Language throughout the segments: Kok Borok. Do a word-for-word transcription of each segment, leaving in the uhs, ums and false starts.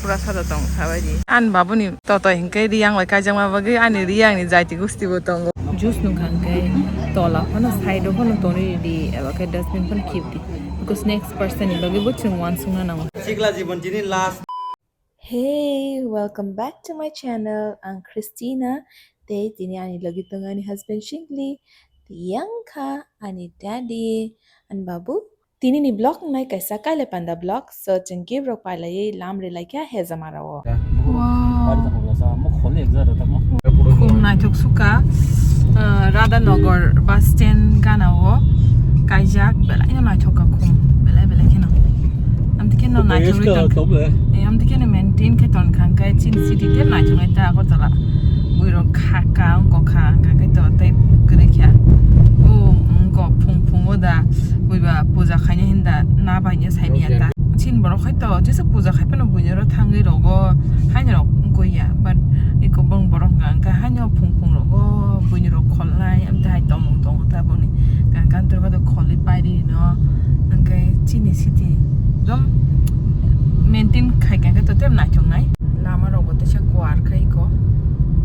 Pura sada tong sabai di. Ani babuni toto hinkhe riyang bai kaijakma bagwi ani riyangni jaiti gusti bo tongo. Juice nungkha hinkhe tola phano side o phano tonwi ridi eba khe dustbin phano khibidi. Because next person ni bagwi bo chwng uansukna nango. Sikla jibon chini last. Hey, welcome back to my channel. Ang Christina. Tei tini ani logi tongo ani husband Shingli. Tiyang kha ani daddy, ani babu. Tini ni vlog nai kaisa Kailai Panda vlog. So, chwng gift rok pailaiwi lam rilai kha hejama rao. Wow. Khum naithok suka, uh, Radhanagar bus stand gana o kaijak, belai no naithok kha khum, belai belai kheno. Amtwi kheno naithok tong le. Eh, amtwi kheno maintain khe ton kha, hwnkhe chini city te naithok nai ta Agartala. Bui rok kha ka, wngkha kha, hwnkhe to tei kwrwi kha. O, wngkha phung phung o da. Buiba puja khaina hinda na baino saimanya ta. Chin borok hai to jesa puja khai phano buino ro thangwi rogo haino rok wngkoi ya, but iko bong borok hwnka hwnkhe haino phung phung rogo buini rok kholnai amtwi hai tongmung tongo ta boni kan kan twi rok kholwi pairi no hwnkhe chini city ekdom maintain khai kha khe to tei naithok nai. Lama rok bo teisa kuar khai ko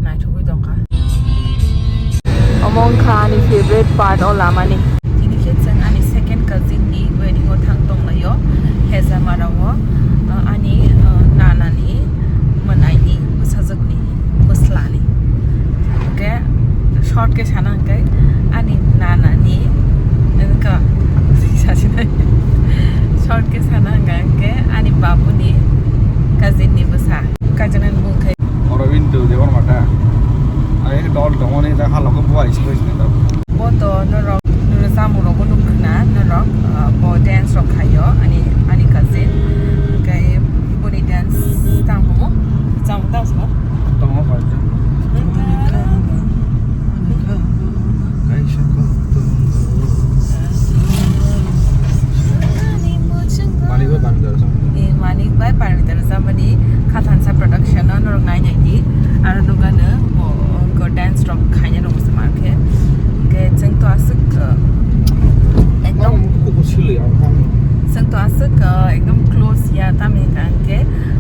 naithogwi tongkha. Omo wngkha ani favorite part o lama ni. Tini khe chwng ani second cousin ni wedding o thang tonglaio. Hejama rao, uh, ani, uh, nana ni mwnai ni bwsajwk ni bwsla ni. Hwnkhe short khe sana hwnkhe ani nana ni wngkha sasinai. Short khe sana hwnkha hwnkhe ani babu ni cousin ni bwsa. Kaijana ni bung khai. Oro window de oro mata. Ai dol tongo ni da halo ko buai silo silo da. Bo to norok nuru samu rok nuk khna norok, ah, bo dance rok khaio ani, ani cousin. Kai boni dance tang mo. Chang dance mo. Tongo bai. Kaisa kok tongo. Manik bai Parmita rwchapmani. Eh, Manik bai Parmita rwchapmani Khathansa production no norok nai nai di. Aro nukano bo, bo dance rok khaina rwngsa ma khe. Hwnkhe chwng to aswk, uh, ekdom, chwng to aswk, uh, ekdom close ya, tamni hwnkha hwnkhe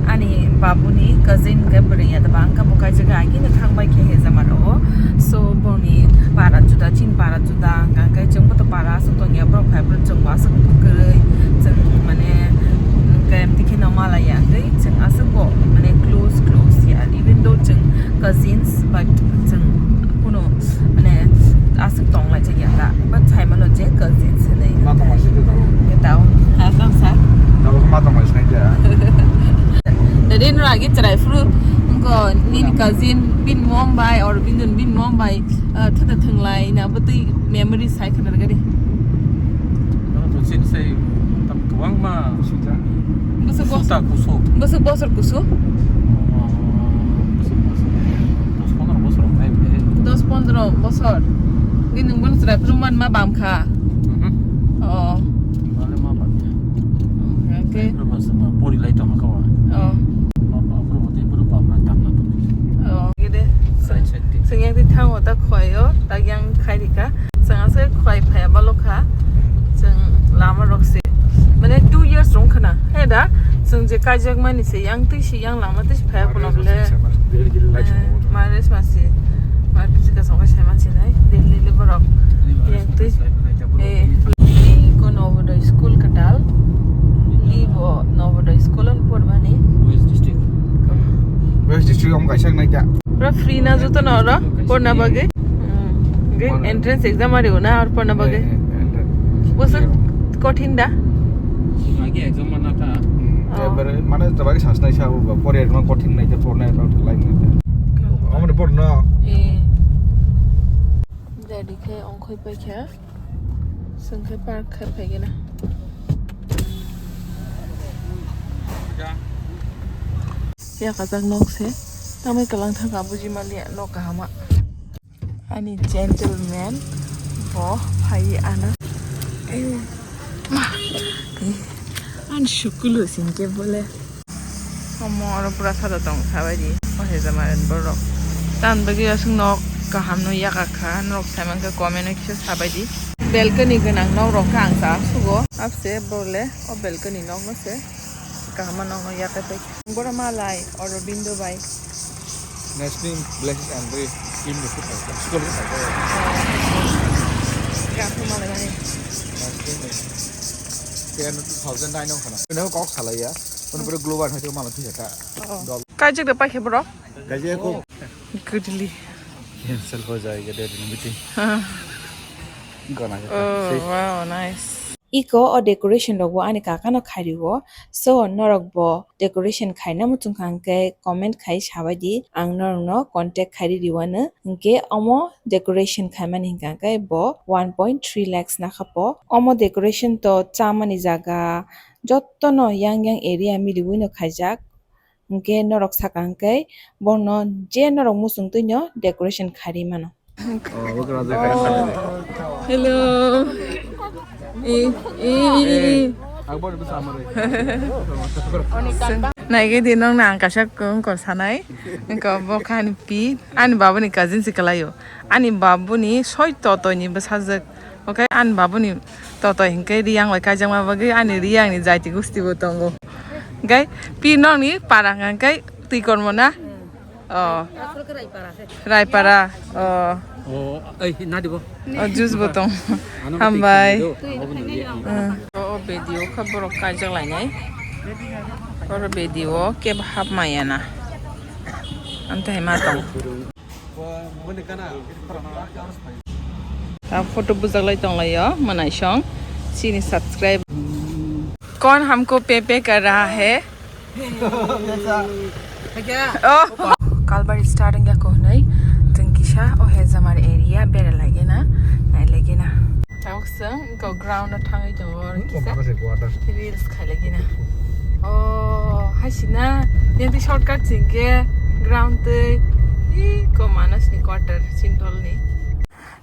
ani babuni cousin hwnkhe bwrwi ya da ba wngkha bo kaisa khe agini thang bai khe hejama rwo. So boni para juda, chini para juda. Da hwnkha khe chwngbo to para aswk tongya, borok phai borok chwngbo aswk kwrwi, chwng mane hwnkhe amtwi kheno malaya hwnkhe chwng aswkbo mane close close ya, even though chwng cousins, but chwng kuno mane aswk tonglaijak ya ta, but saimano je cousins hinwi. Ma tonglaijak ta. Tao, asam sa. Tao ma tonglaijak ya. Tadi nura agi chwrai phuru wngkha nini cousin bini mom bai or bini bini mom bai. Ah, thada thanglai na bwtwi memory sai khna rwgadi. Nono to chin sai tam kwbangma kusuk ta. Bwswk bos-, kusuk ta kusuk. Bwswk bosor kusuk? Oh, bwswk bosor. Dos pondro bosor wngnai bini. Dos pondro bosor. Bini nwng bono chwrai phuru man ma bam kha. Mhm. Oh. Bale ma bam kha. Okay. Chwrai phuru bwswk ma pori lai tong kha wa. Oh. Ma bam phuru bwtwi phuru bam na tam na tong. Oh. Gede. Side, side. Chwng yang twi thango ta khwlaio, ta yang khai rika. Chwng aswk khwlai phaiya balo kha. Chwng lama rok se. Mane two years rong khna. He da, chwng je kaijak mani se yang twi si yang lama twi si phaiya kuno bole. Mares masi. Mares masi ka songkha sai masi nai. Delhi le borok. Yang twi. Eh, ko Novodaya school ka dal. Ni bo Novodaya school an por mani. West district. West district om kaisa nai ta. Pura free na joto no oro porna bagwi. Hmm. Ge entrance exam ari una or porna bagwi. Eh, eh, entrance. Boso kothin da? Agi exam mana ta? Hmm. Oh. Ebare mane to bagwi sasnai sa bo pore no kothin nai te porna no lai nai te. Amane por no. Eh. Daddy khe ongkhoi paikha. Chwng khe park khe phaigena. Yakajak nok se. Tamai kwlang thangkha buji manliya nok kahama. Ani gentleman bo phai ano. Eh, ma. Eh, ani sukulu singke bole. Omo oro pura sada tong sabai di, o hejama borok. Tan bagwi aswk nok kaham no yakakha, norok sai mankha comment o kisa sabai di. Balcony gwnang nok rok khe ang cha sugo, abse bole o balcony nok no se kaham no yakha pai. Bora malai, Aurobindo bai. Nestlé blessed and ri, team ni food item, school food item. Gakho malai mani. Nestlé ni. Kaya no two thousand nine no khana. Ino kok salai ya. Kono boro global hai to malai thika ta. Oh. Dol. Kai jek de pai khe bro? Kai jek ko. Goodly. Cancel ho jayega date meeting. Gana jeta. Oh, wow, nice. Iko o decoration rok bo ani kaka no khario, so norok bo decoration khaina muchung kha hwnkhe comment khai sabai di, ang norok no contact khai ri riwano. Hwnkhe omo decoration khaimani hwnkha hwnkhe bo one point three lakhs nakha po. Omo decoration to chamani jaga jotto no yang yang area miliwi no khaijak. Hwnkhe norok saka hwnkhe bono je norok muchung twi no decoration kharwi mano. Oh, hello. Eh, eh, eh, eh. Naigwi di nong na ang kaisa kung kor sanai. Nokha bo kha ani pi, ani babuni cousin se kwlaio. Ani babuni soi totoi ni bwsajwk. Okay, ani babuni totoi hwnkhe riyang bai kaijakma bagwi ani riyang ni jaiti gusti bo tongo. Hwnkhe pi nokni para hwnkhe twi kormo na? Oh. Raipara. Oh. Oh, ei, nadi bo. Oh, juice bo tong. Ano Hambai. Twi do, abo bo nadi. Hmm. Oh, video kha borok kaijak lainai. Oro video kebo hap maya na. Amte hai ma tong. Ta photo bujak lai tong laio, mwnai song. Chini subscribe. Kon hamko pe pe kar raha hai? Oh. Kalbari starting ya ko nai. Teng kisa, oh, he jamar area bera lagi na. Nai lagi na. Tawk seng, ko ground na thangwi tongo, kisa. Reels khai lagi na. Oh, hai sina. Yang di shortcut sing ke ground tei. Ih, ko manas ni quarter, simple ni.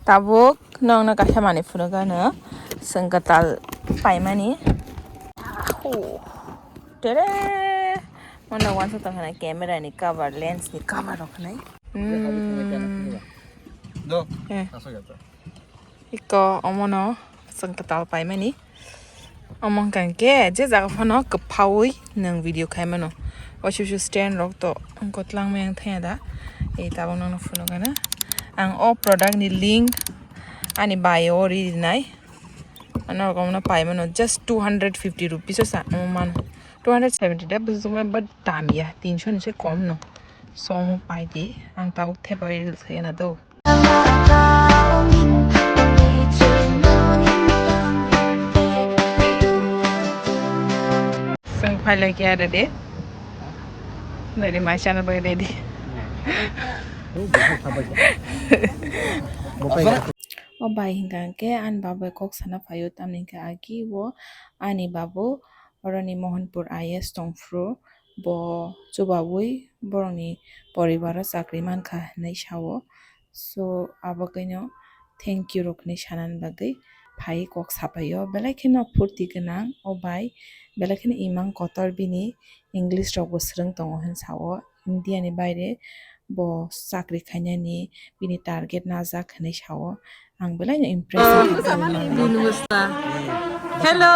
Tabuk nong na kaisa mani phunu gano. Seng katal paimani. Ahu. Tere. Mano wansa tong khana camera ni cover, lens ni cover rok khana. Hmm. Do. Eh. Asa gata. Iko omono seng katal paimani. Omo hwnkha hwnkhe je jaga phano kwphaui nwng video khaimano. Waisa waisa stand rok to wngkha twlangmani thangya da. Ei tabuk nokno phunukgana. Ang o product ni link ani bio o ri rinai. Ano rok omono paimano just two hundred fifty rupees o sa omo mano. Two hundred seventy da bwswk but dam ya, tinsho ni se kom no. So omo paidi, ang tabuk thepai reels khaina do. Chwng phai lai khe ready. Ready, mai chana bai ready. O bai hwnkha hwnkhe ani babai kok sana phaio, tamni hwnkhe agi o ani babu oroni Mohanpur I A S tongphuru, bo chubaui borokni poribaro chakri mankha hinwi sao. So, abo kaino thank you rok hinwi sanani bagwi phai kok sapaio. Belai kheno phurti gwnang o bai, belai kheno imang kotor bini, English rokbo swrwng tongo hinwi sao. India ni baire bo chakri khainani bini target najak hinwi sao. Ang belai no impress wngkha. Bini bwsa. Hello.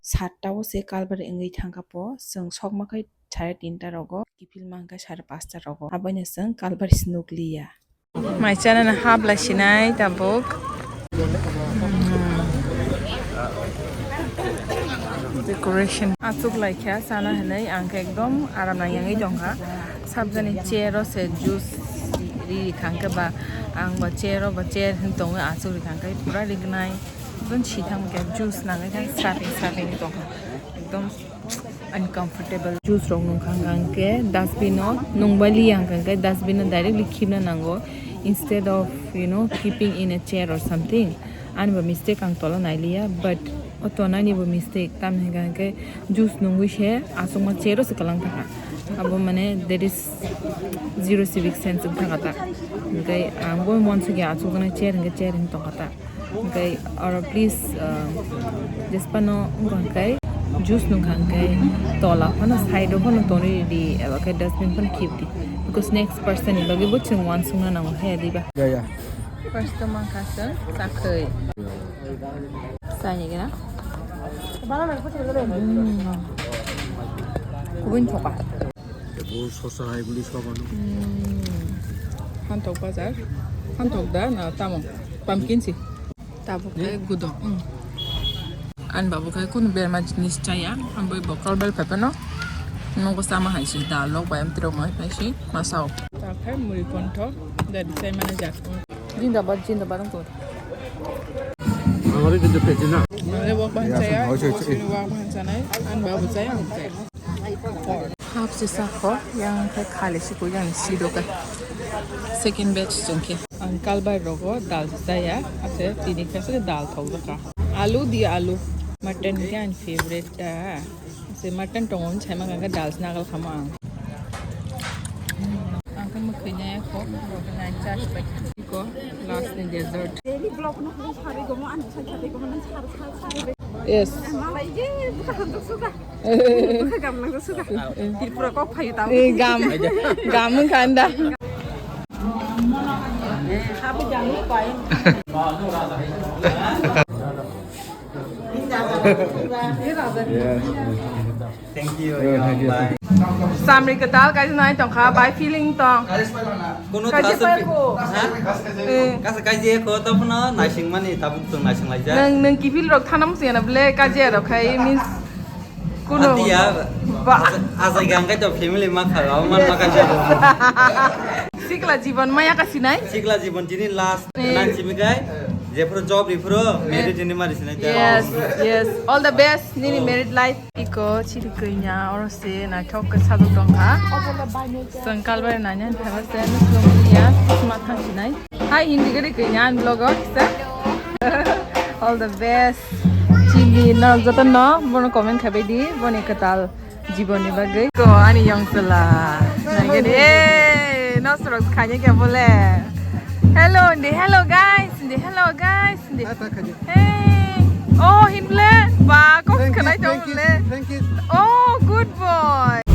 Satta o se Kalbari wngwi thangkha po, chwng sokma khai sare tinta rogo, kiphilma hwnkha sare pasta rogo. Aboino chwng Kalbari se nukliya. Mai chanani hap lai sinai tabuk. Decoration. Achuk lai kha chana hinwi ang khe ekdom aram nang yangwi tongkha. Sabjani chair o se juice ri ri khang khe ba ang ba chair o ba chair hin tongwi achuk ri khang khe pura rignai. Ekdom sitham khe juice nangwi khe saping saping tongkha. Ekdom uncomfortable. Juice rok nung kha hwnkha hwnkhe dustbin o nung bai li ya hwnkha hwnkhe dustbin o directly khibna nango, instead of, you know, keeping in a chair or something. Ani bo mistake ang tola nai li ya, but o tonani bo mistake, tamni hwnkha hwnkhe juice nungwi se aswkma chair o se kwlang thangkha. Abo mane that is zero civic sense wngkha ta. Hwnkhe ang bo uansukya aswk gwnang chair hwnkhe chair hinwi tongkha ta. Hwnkhe oro please, uh, jesphano wngkha hwnkhe juice nungkha hwnkhe tola phano side o phano tonwi ridi eba khe dustbin phano khibidi, because next person ni logi bo chwng uansukna nango khe diba. Ya, ya. First o mankha chwng chakhwi. Chai ni gana. Hmm. Kubun thoka. Bo sosa hai guli soba no. Hmm. Hantok bazar. Hantok da na tamo. Pumpkin si. Tabuk khai gudok. Hmm. An babu khai kunu berma jinis chaya. An boi bokol bel pepe no. Nogo sama hai si dal lok bayam tirok mai hai si. Masao. Ta khai muri kontho. Dari chai mana jak. Jindabad, jindabad, ang tuh. Ang hari kita pecina. Ang lewat bahan saya, oh, saya, saya. Ini wak bahan sana, ang bawa saya, ang saya. Hap sisa ko, yang kayak kali sih, yang si doka. Second batch jengke. Ang kalbai rogo dal saya, ase tini kasi dal thok doka. Alu di alu, mutton ke ang favorite ta. Se mutton tongon chai ma kaka dal snagal khamo ang. Ang kan mo khanya ko, ko na charge pa ko last ni dessert. Daily vlog no ko sari gomo an sa sa gomo nan sar sar sar. Yes. Malai je buka hantu suka. Buka gam nang suka. Tripura ko phayu tau. Eh, gam. Gam kan da. Happy jani pai. Thank you. Yeah, thank you. Bye. Samri kwtal kaisa nai tongkha, bai feeling tong. Kono kaisa pai ko. Ha? Eh. Kaisa kaisa ko to phuno naising mani tabuk tong naising laijak. Nang nang kifil rok thanam siyana ble kaisa rok khai means kono. Atiya. Ba. Asai gang kai to family ma khala man ma kaisa. Sikla jibon maya ka sinai. Sikla jibon tini last. Eh. Nang simi kai. Jephuru job riphuru married ini mari sinai. Yes, yes. All the best nini married life. Iko chiri kanya oro se naithok ke sajok tongkha. Sengkal bai nanya thaba se nusung ya sma thang sinai. Hai Hindi gari kanya an vlog o kisa. All the best. Chini no joto no bono comment khabai di boni kwtal. Jiboni bagwi ko ani yong sala. Nagani, eh, no sorok khanya kya bole. Hello, hindi, hello guys, hindi, hello guys, hindi. Hey. Oh, hinble. Ba, kok khanai tong le. Thank you. Oh, good boy.